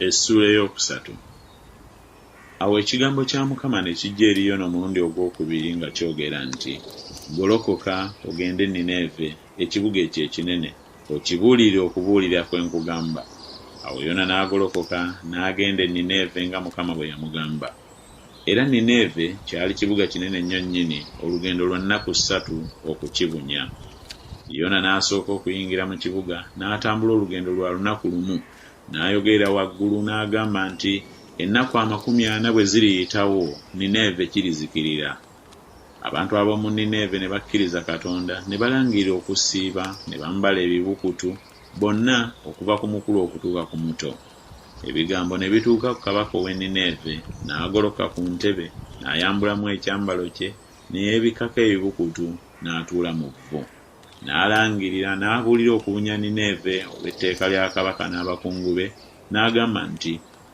Essuula ey'okusatu. Awo ekigambo kya Mukama ne kijja eri Yona omulundi ogw'okubiri nga kyogera nti Golokoka, ogende e Nineeve, ekibuga ekyo ekinene, okibuulirire okubuulira kwe nkugamba. Awo Yona n'agolokoka n'agenda e Nineeve nga Mukama bwe yamugamba. Era Nineeve kyali kibuga kinene nnyo nnyini, olugendo lwa nnaku ssatu okukibunya. Yona n'asooka okuyingira mu kibuga, n'atambula olugendo lwa lunaku lumu, n'ayogerera waggulu n'agamba nti Ennaku 40 bwe ziriyitawo, Nineeve kirizikirira. Abantu ab'omu Nineeve ne bakkiriza Katonda, ne balangirira okusiiba, ne bambala ebibukutu, bonna, okuva ku mukulu okutuuka ku muto. Ebigambo ne bituuka ku kabaka ow'e Nineeve, n'agolokoka ku ntebe, n'ayambulamu ekyambalo kye, ne yeebikkako ebibukutu, n'atuula mu vvu. N'alangirira n'abuulira okubunya Nineeve olw'etteeka lya kabaka n'abakungu be, n'agamba nti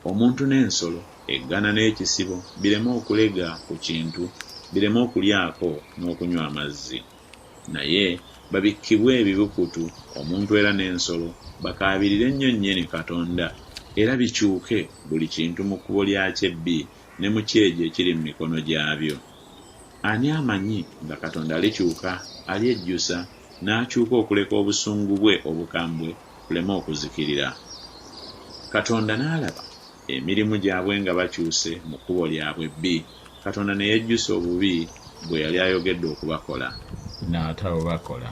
Omuntu n'ensolo, eggana n'ekisibo bireme okulega ku kintu, bireme okulyako n'okunywa amazzi. Naye babikkibwe ebibukutu, omuntu era n'ensolo, bakaabirire nnyo nnyini Katonda, era bikyuke buli kintu mu kkubo lyakyo ebbi ne mu kyejo ekiri mu mikono gyabyo. Ani amanyi nga Katonda alikyuka, alyejjusa, n'akyuka okuleka obusungu bwe obukambwe, tuleme okuzikirira? Katonda n'alaba emirimu gyabwe nga bakyuse mu kkubo lyabwe ebbi, Katonda ne yejjusa obubi bwe yali ayogedde okubakola. N'atabubakola.